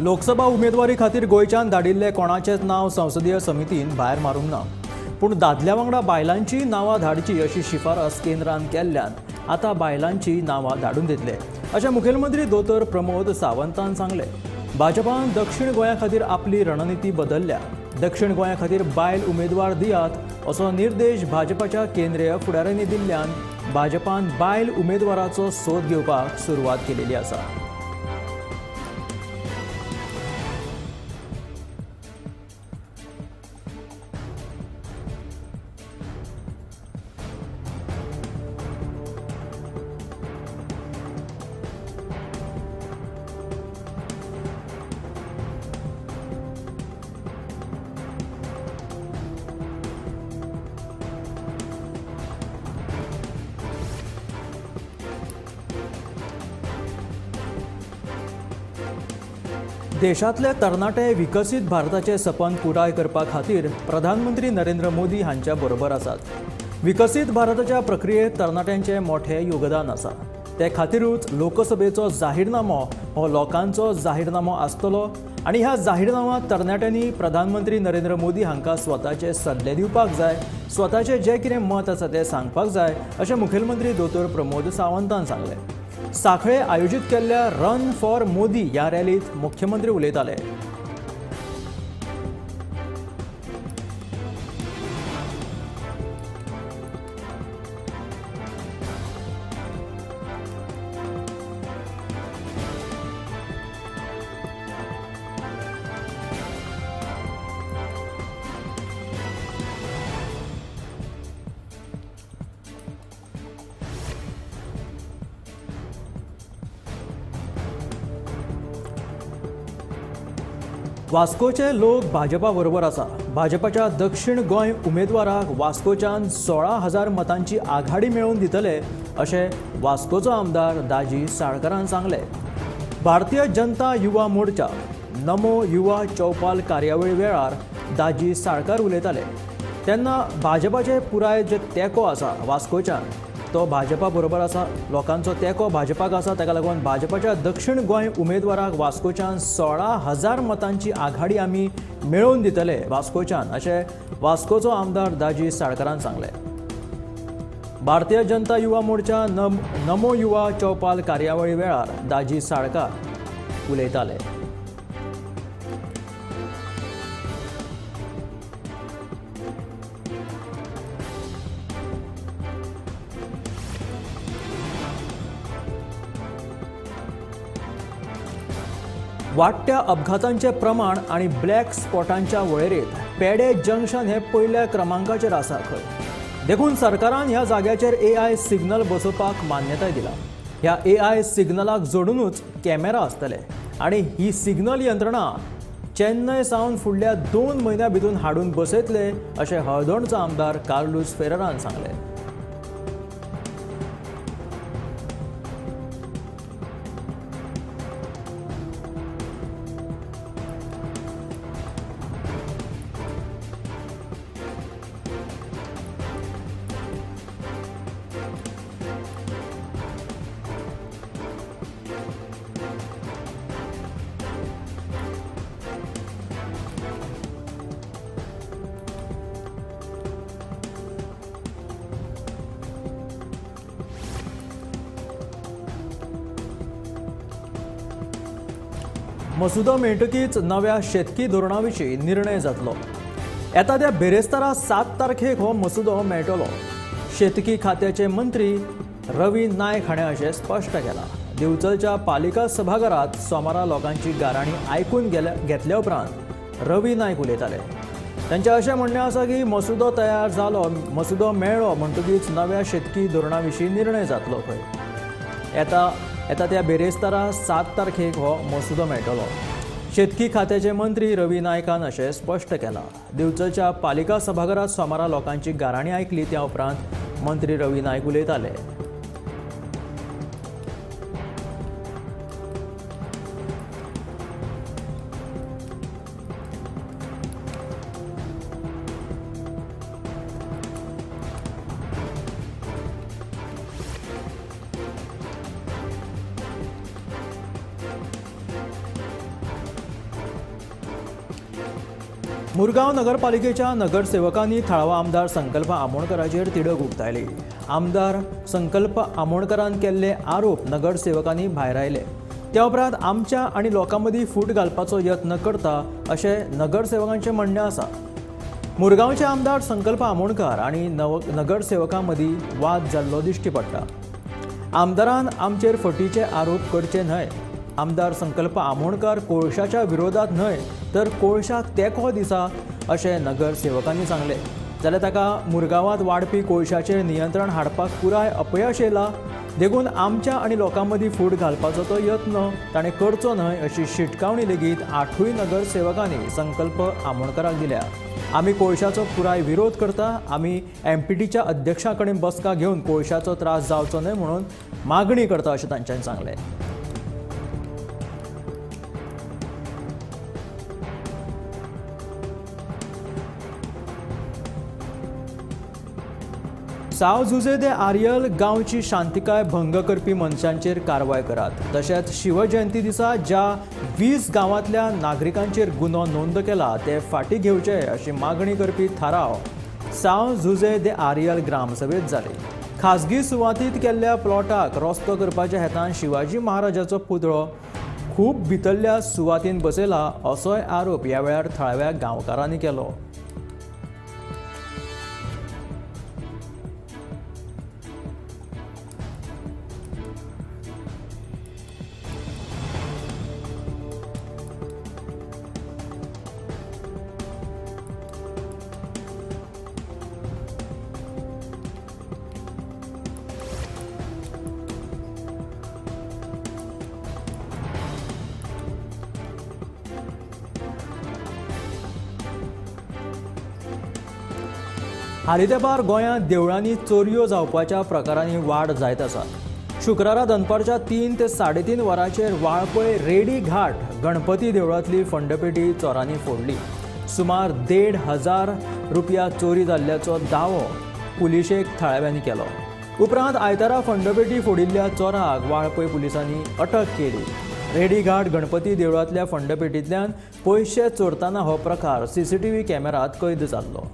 लोकसभा उमेदवारी खातीर गोंयच्यान धाडिल्ले कोणाचेच नांव संसदीय समितीन भायर मारूंक ना, पूण दादल्या वांगडा बायलांची नांवां धाडची अशी शिफारस केंद्रान केल्ल्यान आतां बायलांची नांवां धाडून दितले अशें मुखेलमंत्री दोतोर प्रमोद सावंतान सांगलें। भाजपान दक्षिण गोंया खातीर आपली रणनिती बदलल्या। दक्षिण गोंया खातीर बायल उमेदवार दियात असो निर्देश भाजपाच्या केंद्रीय फुडाऱ्यांनी दिल्ल्यान भाजपान बायल उमेदवाराचो सोद घेवपाक सुरवात केलेली आसा। देशांतले तरणाटे विकसीत भारताचे सपन पुराय करपा खातीर प्रधानमंत्री नरेंद्र मोदी हांच्या बरोबर आसात। विकसीत भारताच्या प्रक्रियेत तरणाट्यांचे मोठे योगदान आसा। ते खातीरूच लोकसभेचो जाहीरनामो हो लोकांचो जाहीरनामो आसतलो आनी ह्या जाहीरनाम्यांत तरणाट्यांनी प्रधानमंत्री नरेंद्र मोदी हांकां स्वताचे सल्ले दिवपाक जाय, स्वताचे जे कितें मत आसा तें सांगपाक जाय अशें मुखेलमंत्री दोतोर प्रमोद सावंतान सांगलें। साखळे आयोजित केल्ल्या रन फॉर मोदी ह्या रॅलीत मुख्यमंत्री उलयताले। वास्कोचे लोक भाजपा बरोबर आसा। भाजपाच्या दक्षिण गोंय उमेदवाराक वास्कोच्यान 16,000 मतांची आघाडी मेळोवन दितले अशें वास्कोचो आमदार दाजी साळकारान सांगलें। भारतीय जनता युवा मोर्चा नमो युवा चौपाल कार्यावळी वेळार दाजी साळकार उलयताले तेन्ना भाजपाचे पुराय जे तेंको आसा वास्कोच्यान तो भाजपा बरोबर आसा, लोकांचो तेंको भाजपाक आसा। ताका लागून भाजपाच्या दक्षिण गोंय उमेदवाराक वास्कोच्यान 16,000 मतांची आघाडी आमी मेळोवन दितले वास्कोच्यान अशें वास्कोचो आमदार दाजी साळकारान सांगलें। भारतीय जनता युवा मोर्चा नमो युवा चौपाल कार्यावळी वेळार दाजी साळकार उलयताले। वाडट्या अपघातांचे प्रमाण आनी ब्लॅक स्पॉटांच्या वळेरेंत पेडे जंक्शन हे पयल्या क्रमांकाचेर आसा खंय, देखून सरकारान ह्या जाग्याचेर AI signal बसोवपाक मान्यताय दिला। ह्या AI सिग्नलाक जोडुनूच कॅमेरा आसतले आनी ही सिग्नल यंत्रणा चेन्नय सावन फुडल्या 2 म्हयन्यां भितर हाडून बसयतले अशें हळदोणचो आमदार कार्लूस फेरेरान सांगलें। मसुदो मेळटकीच नव्या शेतकी धोरणा विशीं निर्णय जातलो। येता त्या बिरेस्तारा 7 तारखेक हो मसुदो मेळटलो। शेतकी खात्याचे मंत्री रवी नायक हाणें अशें स्पश्ट केलां। दिवचलच्या पालिका सभाघरांत सोमारा लोकांची गाराणी आयकून घेतल्या उपरांत रवी नायक उलयताले। तांचें अशें म्हणणें आसा की मसुदो तयार जालो, मसुदो मेळ्ळो म्हणटकीच नव्या शेतकी धोरणा विशीं निर्णय जातलो खंय। येता त्या बिरेस्तारा 7 तारखेक हो मसुदो मेळटलो। शेतकी खात्याचे मंत्री रवी नायकान अशें स्पश्ट केलां। दिवचलच्या पालिका सभाघरांत सोमारा लोकांची गाराणी आयकली त्या उपरांत मंत्री रवी नायक उलयताले। मुरगांव नगरपालिकेच्या नगरसेवकांनी थळावा आमदार संकल्प आमोणकराचेर तिडक उक्तायली. आमदार संकल्प आमोणकरान केल्ले आरोप नगरसेवकांनी भायरायले. त्या उपरांत आमच्या आनी लोकां मदीं फूट घालपाचो यत्न करता अशें नगरसेवकांचें म्हणणें आसा. मुरगांवचे आमदार संकल्प आमोणकर आनी नगरसेवकां मदीं वाद जाल्लो दिश्टी पडटा. आमदारान आमचेर फटीचे आरोप करचे न्हय. आमदार संकल्प आमोणकर कोळशाच्या विरोधात न्हय तर कोळशाक तेंको दिसा अशें नगरसेवकांनी सांगलें. जाल्यार ताका मुरगांवांत वाडपी कोळशाचेर नियंत्रण हाडपाक पुराय अपयश येयला, देखून आमच्या आनी लोकां मदीं फूट घालपाचो तो यत्न ताणें करचो न्हय अशी शिटकावणी लेगीत 8 नगरसेवकांनी संकल्प आमोणकराक दिल्या. आमी कोळशाचो पुराय विरोध करता. आमी एमपीटीच्या अध्यक्षा कडेन बसका घेवन कोळशाचो त्रास जावचो न्हय म्हणून मागणी करता अशें तांच्यांनी सांगलें. साव जुझे दे आर्यल गांवची शांतिकाय भंग करपी मनशांचेर कारवाय करात. तशेंच शिवजयंती दिसा ज्या 20 गांवांतल्या नागरिकांचेर गुन्हो नोंद केला ते फाटीं घेवचे अशी मागणी करपी थाराव साव जुझे दे आर्यल ग्रामसभेत जाले. खाजगी सुवातीत केल्ल्या प्लॉटाक रस्तो करपाच्या हेतान शिवाजी महाराजाचो पुतळो खूब भितरल्या सुवातीन बसयला असोय आरोप ह्या वेळार थळाव्या गांवकारांनी केलो. हालीं तेंपार गोंयांत देवळांनी चोरयो जावपाच्या प्रकारांनी वाड जायत आसा. शुक्रारा दनपारच्या 3 ते 3:30 वरांचेर वाळपय रेडी घाट गणपती देवळांतली फंडपेटी चोरांनी फोडली. सुमार 1,500 रुपया चोरी जाल्ल्याचो दावो पुलिशेक थळाव्यांनी केलो. उपरांत आयतारा फंडपेटी फोडिल्ल्या चोराक वाळपय पुलिसांनी अटक केली. रेडी घाट गणपती देवळांतल्या फंडपेटींतल्यान पयशे चोरतना हो प्रकार सीसीटीव्ही कॅमेरात कैद जाल्लो.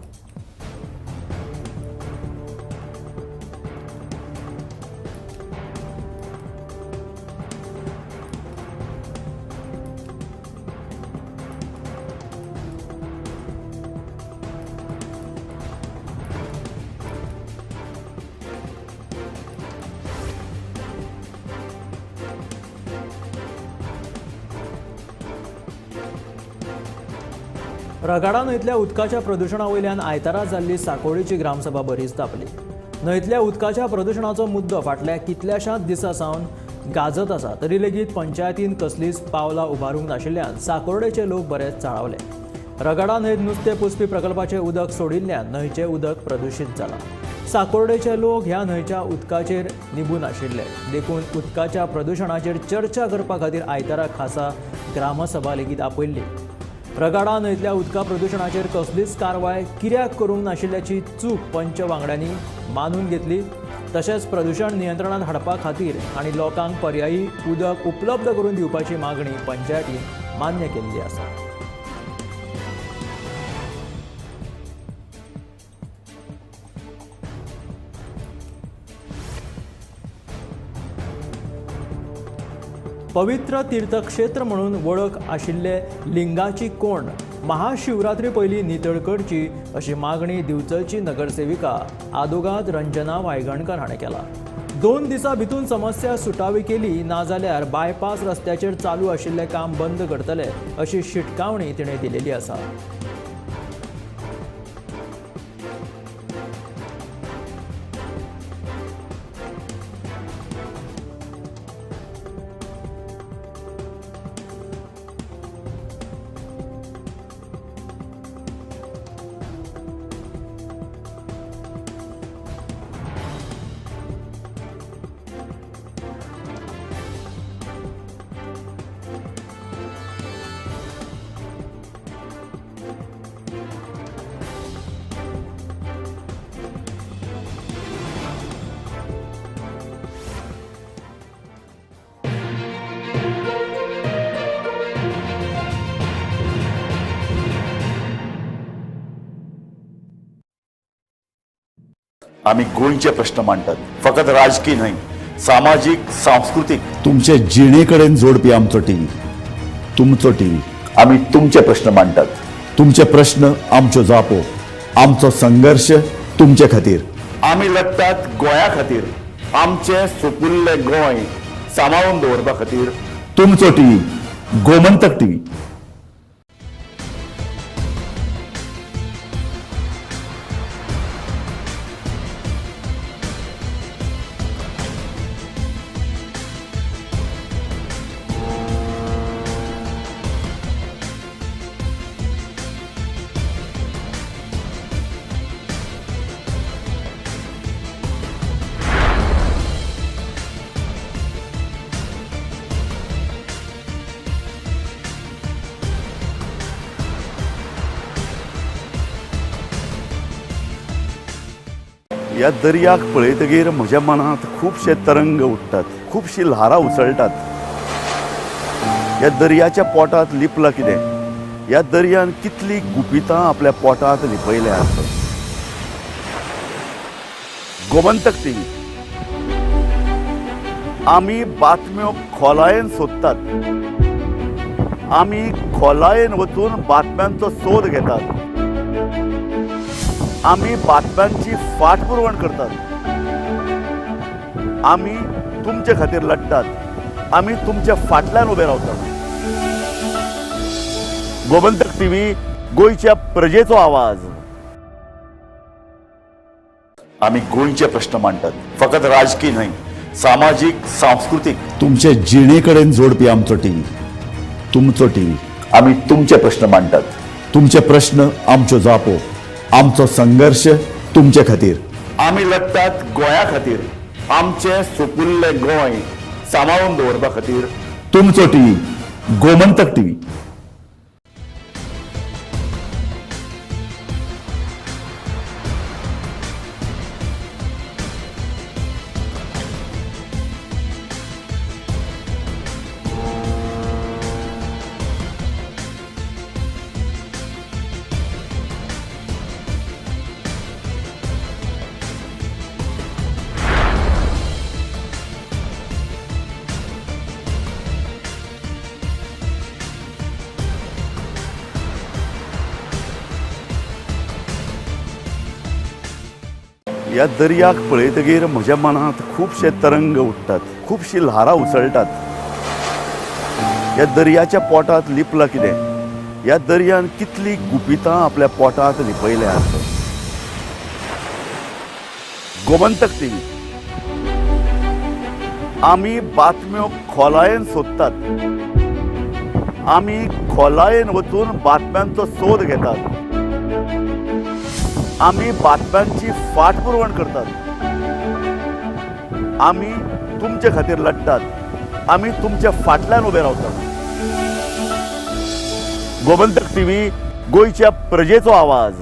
रगाडा न्हंयतल्या उदकाच्या प्रदुशणा वयल्यान आयतारा जाल्ली साकोळीची ग्रामसभा बरीच तापली. न्हंयतल्या उदकाच्या प्रदुशणाचो मुद्दो फाटल्या कितल्याशाच दिसां सावन गाजत आसा, तरी लेगीत पंचायतीन कसलीच पावलां उबारूंक नाशिल्ल्यान साकोर्डेचे लोक बरेच चाळवले. रगाडा न्हंयत नुस्तें पोसपी प्रकल्पाचें उदक सोडिल्ल्यान न्हंयचें उदक प्रदुशीत जालां. साकोर्डेचे लोक ह्या न्हंयच्या उदकाचेर निबून आशिल्ले, देखून उदकाच्या प्रदुशणाचेर चर्चा करपा खातीर आयतारा खासा ग्रामसभा लेगीत आपयल्ली. रगाडा न्हंयतल्या उदका प्रदुशणाचेर कसलीच कारवाय कित्याक करूंक नाशिल्ल्याची चूक पंच वांगड्यांनी मानून घेतली. तशेंच प्रदुशण नियंत्रणांत हाडपा खातीर आनी लोकांक पर्यायी उदक उपलब्ध करून दिवपाची मागणी पंचायतीन मान्य केल्ली आसा. पवित्र तीर्थक्षेत्र म्हणून वळख आशिल्ले लिंगाची कोंड महाशिवरात्री पयलीं नितळ करची अशी मागणी दिवचलची नगरसेविका आदोगाद रंजना वायगणकर हाणें केला. 2 दिसां भितून समस्या सुटावी केली ना जाल्यार बायपास रस्त्याचेर चालू आशिल्लें काम बंद करतले अशी शिटकावणी तिणें दिलेली आसा. आमी गोंयचे प्रश्न मांडटात, फकत राजकीय न्हय, सामाजीक, सांस्कृतीक. तुमचे जिणे कडेन जोडपी आमचो टीव्ही, तुमचो टीव्ही. आमी तुमचे प्रश्न मांडटात, तुमचे प्रश्न आमच्यो जापो, आमचो संघर्श तुमचे खातीर. आमी लढटात गोंया खातीर, आमचें सुपुल्लें गोंय सांबाळून दवरपा खातीर. तुमचो टीव्ही, गोमंतक टीव्ही. ह्या दर्याक पळयतगीर म्हज्या मनांत खुबशे तरंग उठ्ठात, खुबशीं ल्हारां उसळटात. ह्या दर्याच्या पोटांत लिपलां कितें? ह्या दर्यान कितलीं गुपितां आपल्या पोटांत लिपयल्यात? गोमंतक टीव्ही, आमी बातम्यो खोलायेन सोदतात, आमी खोलायेन वचून बातम्यांचो सोद घेतात, आमी बातम्यांची फाटपुरवण करतात, आमी तुमचे खातीर लढटात, आमी तुमच्या फाटल्यान उबे रावतात. गोमंतक टीव्ही, गोंयच्या प्रजेचो आवाज. आमी गोंयचे प्रश्न मांडटात, फकत राजकीय न्हय, सामाजीक, सांस्कृतीक. तुमचे जिणे कडेन जोडपी आमचो टीव्ही, तुमचो टीव्ही. आमी तुमचे प्रश्न मांडटात, तुमचे प्रश्न आमच्यो जापो, आमचो संघर्श तुमचे खातीर. आमी लढटात गोंया खातीर, आमचें सुपुल्लें गोंय सांबाळून दवरपा खातीर. तुमचो टीव्ही, गोमंतक टीव्ही. ह्या दर्याक पळयतगीर म्हज्या मनांत खुबशे तरंग उठ्ठात, खुबशीं ल्हारां उसळटात. ह्या दर्याच्या पोटांत लिपलां कितें? ह्या दर्यान कितलीं गुपितां आपल्या पोटांत लिपयल्यात? गोमंतक टीव्ही, आमी बातम्यो खोलायेन सोदतात, आमी खोलायेन वचून बातम्यांचो सोद घेतात, आमी बातम्यांची फाटपुरवण करतात, आमी तुमचे खातीर लढटात, आमी तुमच्या फाटल्यान उबे रावतात. गोमंतक टीव्ही, गोंयच्या प्रजेचो आवाज.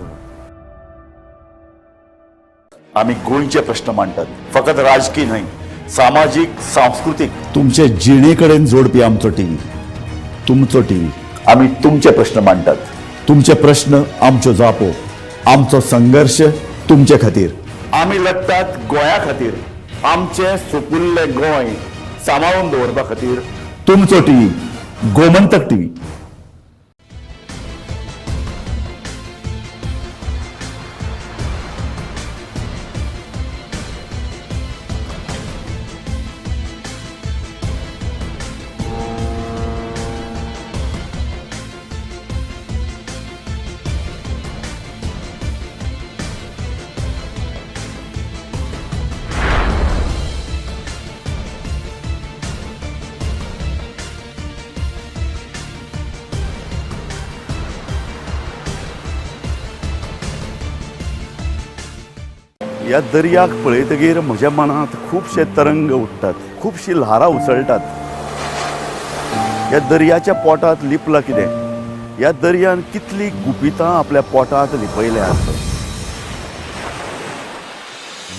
आमी गोंयचे प्रश्न मांडटात, फकत राजकीय न्हय, सामाजीक, सांस्कृतीक. तुमचे जिणे कडेन जोडपी आमचो टीव्ही, तुमचो टीव्ही. आमी तुमचे प्रश्न मांडटात, तुमचे प्रश्न आमच्यो जापो, आमचो संघर्श तुमचे खातीर. आमी लढटात गोंया खातीर, आमचें सुपुल्लें गोंय सांबाळून दवरपा खातीर. तुमचो टीव्ही, गोमंतक टीव्ही. ह्या दर्याक पळयतगीर म्हज्या मनांत खुबशे तरंग उठ्ठात, खुबशीं ल्हारां उसळटात. ह्या दर्याच्या पोटांत लिपलां कितें? ह्या दर्यान कितलीं गुपितां आपल्या पोटांत लिपयल्यात?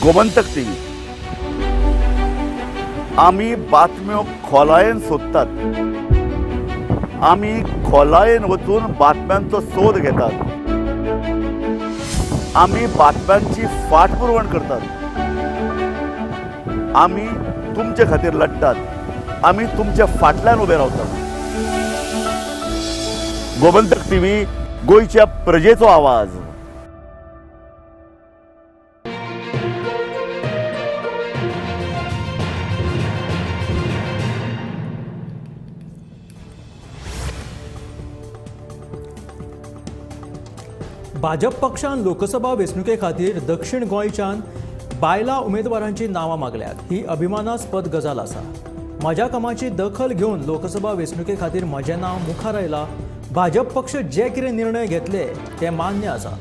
गोमंतक टीव्ही, आमी बातम्यो खोलायेन सोदतात, आमी खोलायेन वचून बातम्यांचो सोद घेतात, आमी बातम्यांची फाटपुरवण करतात. आमी तुमचे खातीर लढटात. आमी तुमच्या फाटल्यान उबे रावतात. गोमंतक टीव्ही, गोंयच्या प्रजेचो आवाज. भाजप पक्षान लोकसभा वेंचणुके खातीर दक्षिण गोंयच्यान बायलां उमेदवारांची नांवां मागल्यात. ही अभिमानास्पद गजाल आसा. म्हज्या कामाची दखल घेवन लोकसभा वेंचणुके खातीर म्हजें नांव मुखार आयलां. भाजप पक्ष जे कितें निर्णय घेतले ते मान्य आसा.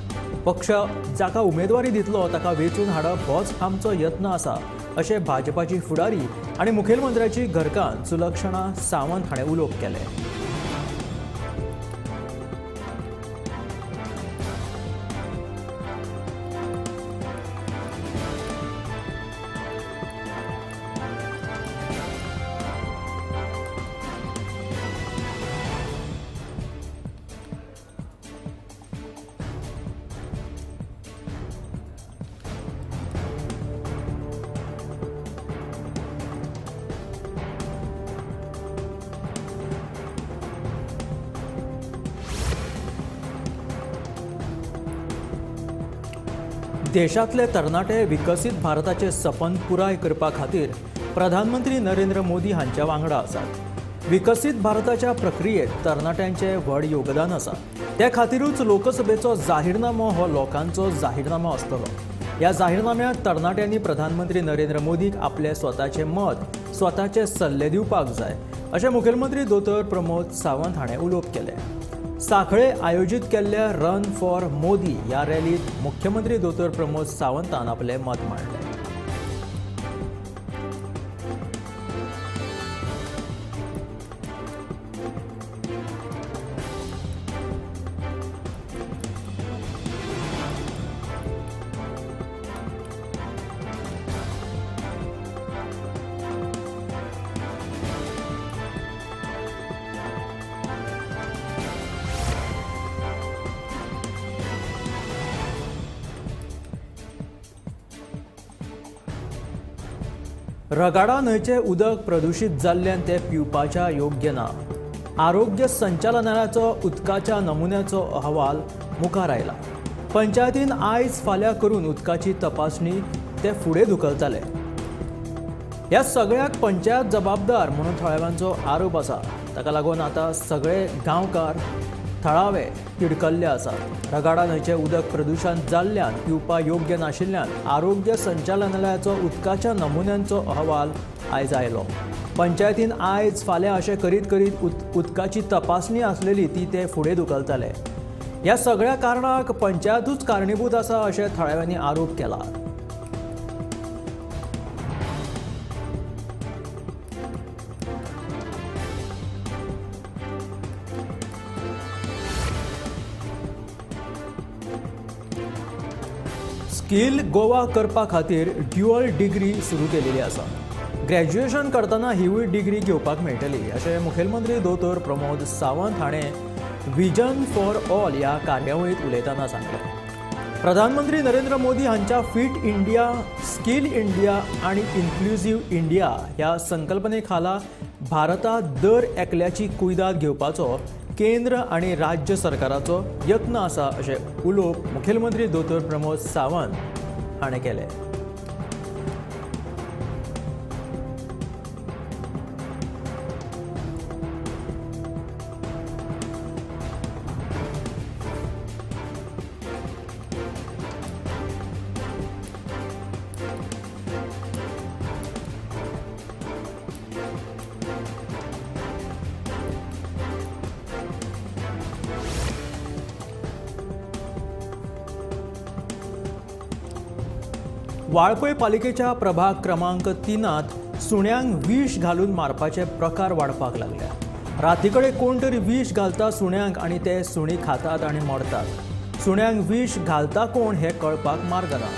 पक्ष जाका उमेदवारी दितलो ताका वेंचून हाडप होच आमचो यत्न आसा, अशें भाजपाची फुडारी आनी मुखेलमंत्र्याची घरकान्न सुलक्षणा सावंत हाणें उलोवप केलें. देशांतले तरणाटे विकसीत भारताचे सपन पुराय करपा खातीर प्रधानमंत्री नरेंद्र मोदी हांच्या वांगडा आसात. विकसीत भारताच्या प्रक्रियेत तरणाट्यांचे व्हड योगदान आसा. ते खातीरूच लोकसभेचो जाहीरनामो हो लोकांचो जाहीरनामो आसतलो. ह्या जाहीरनाम्यांत तरणाट्यांनी प्रधानमंत्री नरेंद्र मोदीक आपले स्वताचे मत, स्वताचे सल्ले दिवपाक जाय, अशें मुखेलमंत्री दोतोर प्रमोद सावंत हाणें उलोवप केलें. सांखळे आयोजीत केल्ल्या रन फॉर मोदी ह्या रॅलीत मुख्यमंत्री दोतोर प्रमोद सावंतान आपलें मत मांडलें. रगाडा न्हंयचें उदक प्रदुशीत जाल्ल्यान तें पिवपाच्या योग्य ना. आरोग्य संचालनालयाचो उदकाच्या नमुन्याचो अहवाल मुखार आयला. पंचायतीन आयज फाल्यां करून उदकाची तपासणी ते फुडें धुकलताले. ह्या सगळ्याक पंचायत जबाबदार म्हणून थळाव्यांचो आरोप आसा. ताका लागून आतां सगळे गांवकार थळावे तिडकल्ले आसात. रगाडा न्हंयचें उदक प्रदुशण जाल्ल्यान पिवपा योग्य नाशिल्ल्यान आरोग्य संचालनालयाचो उदकाच्या नमुन्यांचो अहवाल आयज आयलो. पंचायतीन आयज फाल्यां अशें करीत करीत उदकाची तपासणी आसलेली ती ते फुडें धुकलताले. ह्या सगळ्या कारणाक पंचायतूच कारणीभूत आसा अशें थळाव्यांनी आरोप केला. स्किल गोवा करपा खातीर ड्युअल डिग्री सुरू केलेली आसा. ग्रॅज्युएशन करतना हिवूय डिग्री घेवपाक मेळटली, अशें मुखेलमंत्री दोतोर प्रमोद सावंत हाणें विजन फॉर ऑल ह्या कार्यावळींत उलयतना सांगलें. प्रधानमंत्री नरेंद्र मोदी हांच्या फिट इंडिया, स्किल इंडिया आनी इन्क्लुझीव इंडिया ह्या संकल्पने खाला भारतांत दर एकल्याची कुयदाद घेवपाचो केंद्र आनी राज्य सरकाराचो यत्न आसा, अशें उलोवप मुखेलमंत्री दोतोर प्रमोद सावंत हाणें केलें. वाळपय पालिकेच्या प्रभाग क्रमांक 3 सुण्यांक विष घालून मारपाचे प्रकार वाडपाक लागल्या. रातीकडे कोण तरी विष घालता सुण्यांक आनी ते सुणी खातात आनी मरतात. सुण्यांक विष घालता कोण हें कळपाक मार्ग ना.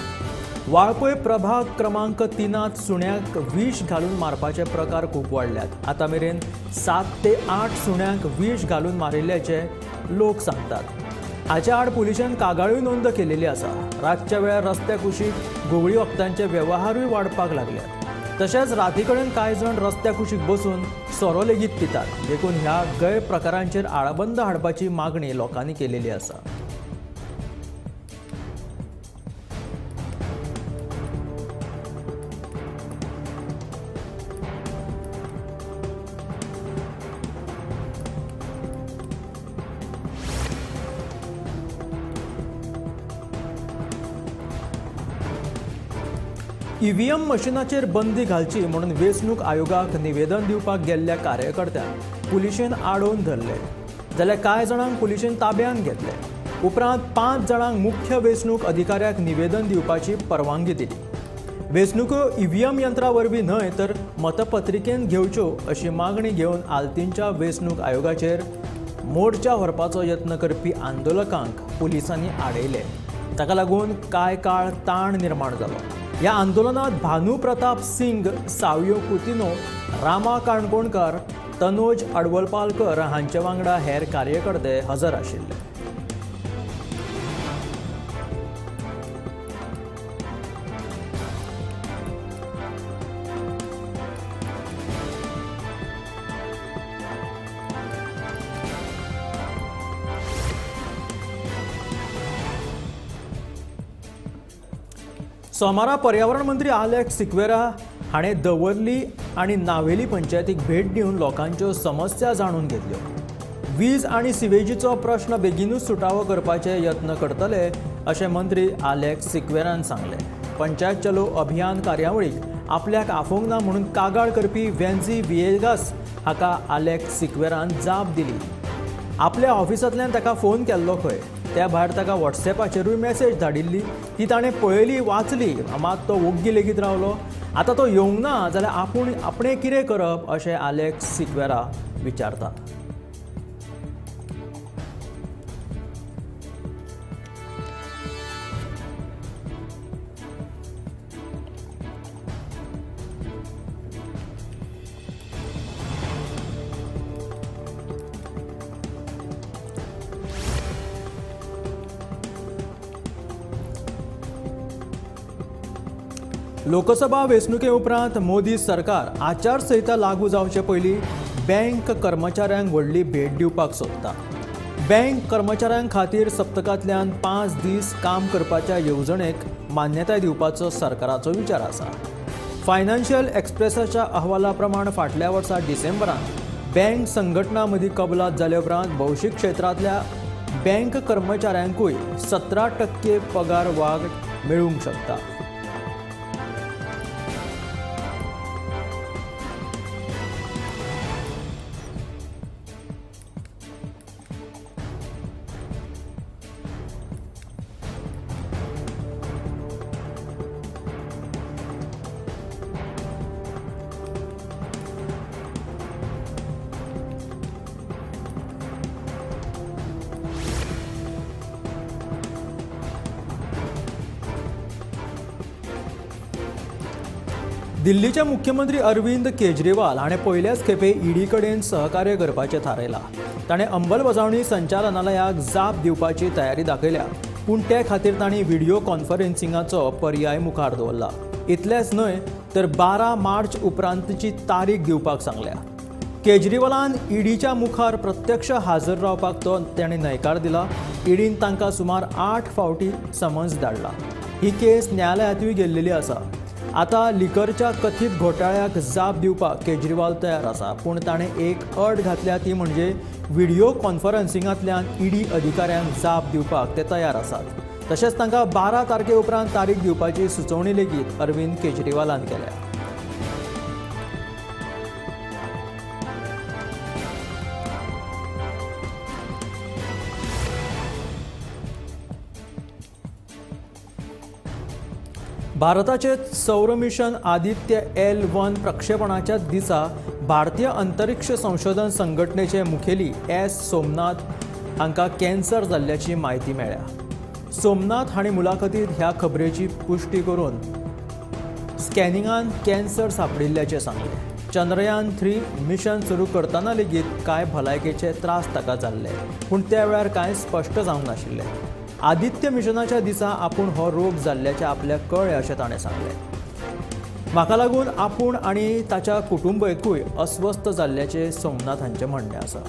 वाळपय प्रभाग क्रमांक 3 सुण्यांक विष घालून मारपाचे प्रकार खूब वाडल्यात. आतां मेरेन 7 ते 8 सुण्यांक विष घालून मारिल्ल्याचे लोक सांगतात. हाच्या आड पुलिशेन कागाळूय नोंद केलेली आसा. रातच्या वेळार रस्त्या कुशीक घुंवळी वखदांचे वेव्हारूय वाडपाक लागल्यात. तशेंच राती कडेन कांय जाण रस्त्या कुशीक बसून सोरो लेगीत पितात. देखून ह्या गैरप्रकारांचेर आळाबंद हाडपाची मागणी लोकांनी केलेली आसा. ईव्हीएम मशिनाचेर बंदी घालची म्हणून वेंचणूक आयोगाक निवेदन दिवपाक गेल्ल्या कार्यकर्त्यांक पुलिशेन आडोवन धरले, जाल्यार कांय जाणांक पुलिशेन ताब्यांत घेतले. उपरांत 5 जाणांक मुख्य वेंचणूक अधिकाऱ्याक निवेदन दिवपाची परवानगी दिली. वेंचणुको ईव्हीएम यंत्रा वरवीं न्हय तर मतपत्रिकेन घेवच्यो अशी मागणी घेवन आल्तीनच्या वेंचणूक आयोगाचेर मोर्चा व्हरपाचो यत्न करपी आंदोलकांक पुलिसांनी आडयले. ताका लागून कांय काळ ताण निर्माण जालो. ह्या आंदोलनात भानू प्रताप सिंग, सावियो कुतिनो, रामा काणकोणकर, तनोज अडवलपालकर हांचे वांगडा हेर कार्यकर्ते हजर आशिल्ले. सोमारा पर्यावरण मंत्री आलेक्स सिक्वेरा हाणें दवर्ली आनी नावेली पंचायतीक भेट दिवन लोकांच्यो समस्या जाणून घेतल्यो. वीज आनी सिवेजीचो प्रश्न बेगीनूच सुटावो करपाचे यत्न करतले अशें मंत्री आलेक्स सिक्वेरान सांगलें. पंचायत चलो अभियान कार्यावळीक आपल्याक आफोवंक ना म्हणून कागाळ करपी वेन्झी विएगास हाका आलेक्स सिक्वेरान जाप दिली. आपल्या ऑफिसांतल्यान ताका फोन केल्लो खंय, त्या भायर ताका व्हॉट्सॅपाचेरूय मॅसेज धाडिल्ली, ती ताणें पळयली, वाचली, मात तो ओग्गी लेगीत रावलो. आतां तो येवंक ना जाल्यार आपूण आपणें कितें करप अशें आलेक्स सिक्वेरा विचारता. लोकसभा वेंचणुके उपरांत मोदी सरकार आचारसंहिता लागू जावचे पयलीं बँक कर्मचाऱ्यांक व्हडली भेट दिवपाक सोदता. बँक कर्मचाऱ्यां खातीर सप्तकांतल्यान 5 दीस काम करपाच्या येवजणेक मान्यताय दिवपाचो सरकाराचो विचार आसा. फायनान्शियल एक्सप्रेसाच्या अहवाला प्रमाण फाटल्या वर्सा डिसेंबरांत बँक संघटना मदीं कबलात जाले उपरांत भौशीक क्षेत्रांतल्या बँक कर्मचाऱ्यांकूय 17% पगार वाड मेळूंक शकता. दिल्लीचे मुख्यमंत्री अरविंद केजरीवाल हाणें पयल्याच खेपे ईडी कडेन सहकार्य करपाचें थारायलां. ताणें अंमलबजावणी संचालनालयाक जाप दिवपाची तयारी दाखयल्या, पूण ते खातीर तांणी व्हिडियो कॉन्फरन्सिंगाचो पर्याय मुखार दवरला. इतलेंच न्हय तर 12 मार्च उपरांतची तारीख दिवपाक सांगल्या. केजरीवालान ईडीच्या मुखार प्रत्यक्ष हाजर रावपाक तो ताणें न्हयकार दिला. ईडीन तांकां सुमार 8 फावटी समन्स धाडला. ही केस न्यायालयांतूय गेल्लेली आसा. आतां लिकरच्या कथीत घोटाळ्याक जाप दिवपाक केजरीवाल तयार आसा, पूण ताणें एक अट घातल्या ती म्हणजे व्हिडियो कॉन्फरन्सिंगांतल्यान ईडी अधिकाऱ्यांक जाप दिवपाक ते तयार आसात. तशेंच तांकां 12 तारखे उपरांत तारीख दिवपाची सुचोवणी लेगीत अरविंद केजरीवालान केल्या. भारताचे सौर मिशन आदित्य L1 प्रक्षेपणाच्या दिसा भारतीय अंतरिक्ष संशोधन संघटनेचे मुखेली एस सोमनाथ हांकां कॅन्सर जाल्ल्याची म्हायती मेळ्ळ्या. सोमनाथ हांणी मुलाखतीत ह्या खबरेची पुष्टी करून स्कॅनिंगान कॅन्सर सांपडिल्ल्याचें सांगलें. चंद्रयान 3 मिशन सुरू करतना लेगीत कांय भलायकेचे त्रास ताका जाल्ले, पूण त्या वेळार कांय स्पश्ट जावंक नाशिल्लें। आदित्य मिशनाच्या दिसा आपूण हो रोग जाल्ल्याचें आपल्याक कळ्ळें अशें ताणें सांगलें। म्हाका लागून आपूण आनी ताच्या कुटुंबकूय अस्वस्थ जाल्ल्याचें सोमनाथ हांचें म्हणणें आसा।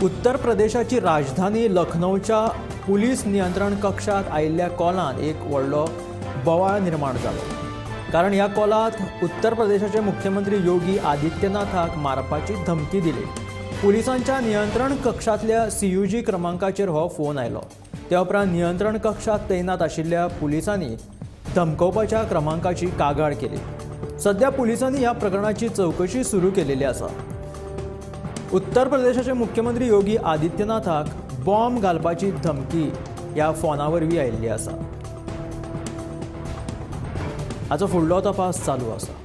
उत्तर प्रदेशाची राजधानी लखनौच्या पुलीस नियंत्रण कक्षात आयिल्ल्या कॉलान एक व्हडलो बोवाळ निर्माण जालो, कारण ह्या कॉलात उत्तर प्रदेशाचे मुख्यमंत्री योगी आदित्यनाथाक मारपाची धमकी दिली। पुलिसांच्या नियंत्रण कक्षांतल्या CUG क्रमांकाचेर हो फोन आयलो। त्या उपरांत नियंत्रण कक्षात तैनात आशिल्ल्या पुलिसांनी धमकोवपाच्या क्रमांकाची कागाळ केली। सध्या पुलिसांनी ह्या प्रकरणाची चवकशी सुरू केलेली आसा। उत्तर प्रदेशाचे मुख्यमंत्री योगी आदित्यनाथाक बॉम्ब घालपाची धमकी ह्या फोना वरवीं आयिल्ली आसा। हाचो फुडलो तपास चालू आसा।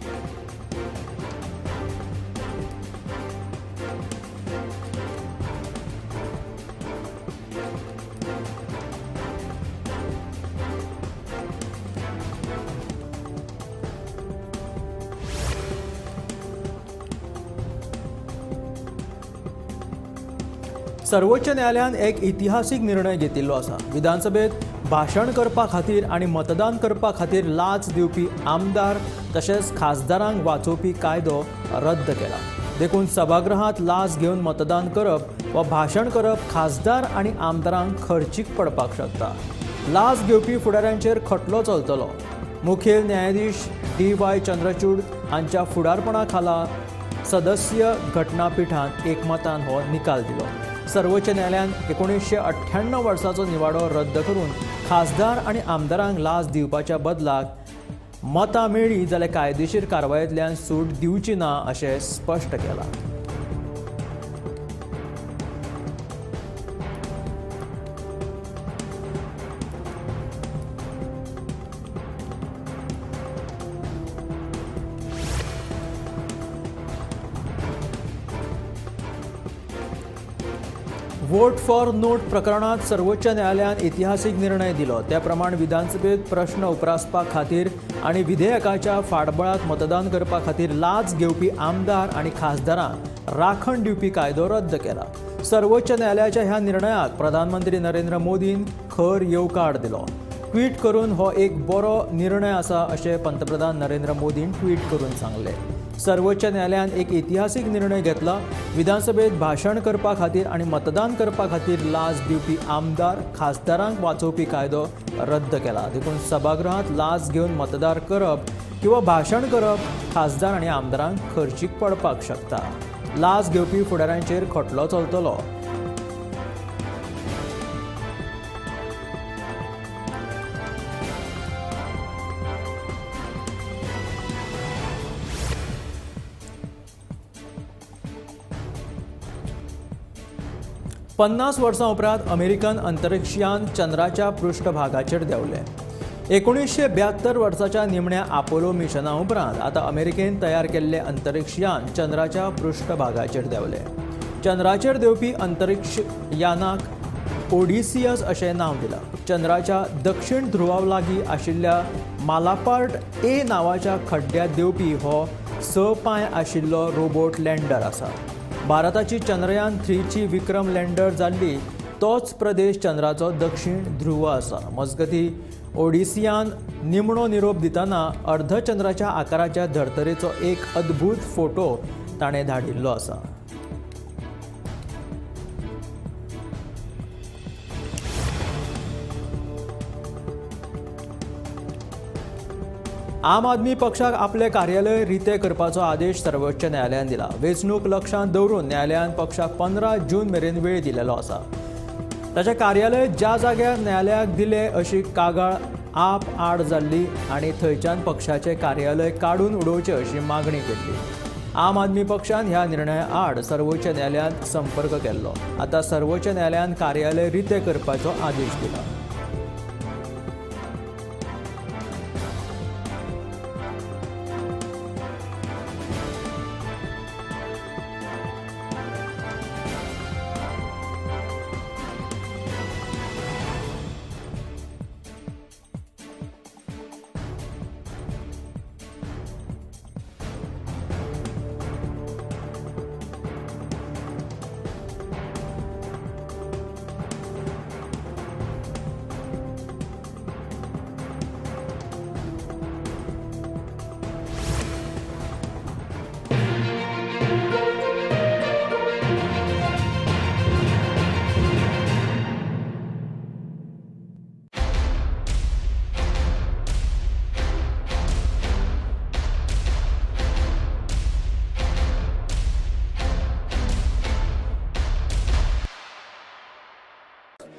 सर्वोच्च न्यायालयान एक इतिहासीक निर्णय घेतिल्लो आसा। विधानसभेत भाशण करपा खातीर आनी मतदान करपा खातीर लाच दिवपी आमदार तशेंच खासदारांक वाचोवपी कायदो रद्द केला। देखून सभागृहांत लाच घेवन मतदान करप वा भाशण करप खासदार आनी आमदारांक खर्चीक पडपाक शकता। लाच घेवपी फुडाऱ्यांचेर खटलो चलतलो। मुखेल न्यायाधीश DY Chandrachud हांच्या फुडारपणा खाला सदस्य घटनापीठान एकमतान हो निकाल दिलो। सर्वोच्च न्यायालयान 1998 वर्साचो निवाडो रद्द करून खासदार आनी आमदारांक लाच दिवपाच्या बदलाक मतां मेळ्ळी जाल्यार कायदेशीर कारवायेंतल्यान सूट दिवची ना अशें स्पश्ट केलां। वोट फॉर नोट प्रकरणात सर्वोच्च न्यायालयान इतिहासीक निर्णय दिलो। त्या प्रमाण विधानसभेत प्रश्न उप्रासपा खातीर आनी विधेयकाच्या फाटबळात मतदान करपा खातीर लाच घेवपी आमदार आनी खासदारांक राखण दिवपी कायदो रद्द केला। सर्वोच्च न्यायालयाच्या ह्या निर्णयाक प्रधानमंत्री नरेंद्र मोदीन खर येवकार दिलो। ट्वीट करून हो एक बरो निर्णय आसा अशें पंतप्रधान नरेंद्र मोदीन ट्वीट करून सांगलें। सर्वोच्च न्यायालयान एक इतिहासीक निर्णय घेतला। विधानसभेत भाशण करपा खातीर आनी मतदान करपा खातीर लाच दिवपी आमदार खासदारांक वाचोवपी कायदो रद्द केला। देखून सभागृहांत लाच घेवन मतदान करप किंवा भाशण करप खासदार आनी आमदारांक खर्चीक पडपाक शकता। लाच घेवपी फुडाऱ्यांचेर खटलो चलतलो। पन्नास वर्सां उपरांत अमेरिकन अंतरिक्षयान चंद्राच्या पृष्ठभागाचेर देंवलें। 1972 वर्साच्या निमण्या आपोलो मिशना उपरांत आतां अमेरिकेन तयार केल्लें अंतरिक्षयान चंद्राच्या पृष्ठभागाचेर देंवलें। चंद्राचेर देंवपी अंतरिक्षयानाक ओडिसियस अशें नांव दिलां। चंद्राच्या दक्षिण ध्रुवा लागीं आशिल्ल्या मालापार्ट ए नांवाच्या खड्ड्यांत देंवपी हो 6 पांय आशिल्लो रोबोट लँडर आसा। भारताची चंद्रयान 3ची विक्रम लँडर जाल्ली तोच प्रदेश चंद्राचो दक्षिण ध्रुव आसा। मजगती ओडिसियान निमणो निरोप दितना अर्धचंद्राच्या आकाराच्या धर्तरेचो एक अद्भुत फोटो ताणें धाडिल्लो आसा। आम आदमी पक्षाक आपले कार्यालय रिते करपाचो आदेश सर्वोच्च न्यायालयान दिला। वेंचणूक लक्षांत दवरून न्यायालयान पक्षाक 15 जून मेरेन वेळ दिलेलो आसा। ताचें कार्यालय ज्या जाग्यार न्यायालयाक दिले अशी कागाळ आप आड जाल्ली आनी थंयच्यान पक्षाचें कार्यालय काडून उडोवचें अशी मागणी केल्ली। आम आदमी पक्षान ह्या निर्णया आड सर्वोच्च न्यायालयांत संपर्क केल्लो। आतां सर्वोच्च न्यायालयान कार्यालय रितें करपाचो आदेश दिला।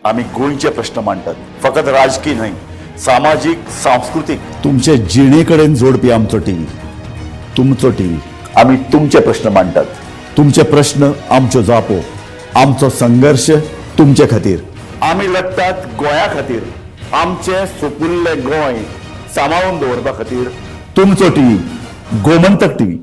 आमी गोंयचे प्रश्न मांडटात, फकत राजकी न्हय, सामाजीक, सांस्कृतीक, तुमचे जिणे कडेन जोडपी आमचो टीव्ही, तुमचो टीव्ही. आमी तुमचे प्रश्न मांडटात, तुमचे प्रश्न आमच्यो जापो, आमचो संघर्श तुमचे खातीर. आमी लढटात गोंया खातीर, आमचें सुपुल्लें गोंय सांबाळून दवरपा खातीर. तुमचो टीव्ही, गोमंतक टीव्ही.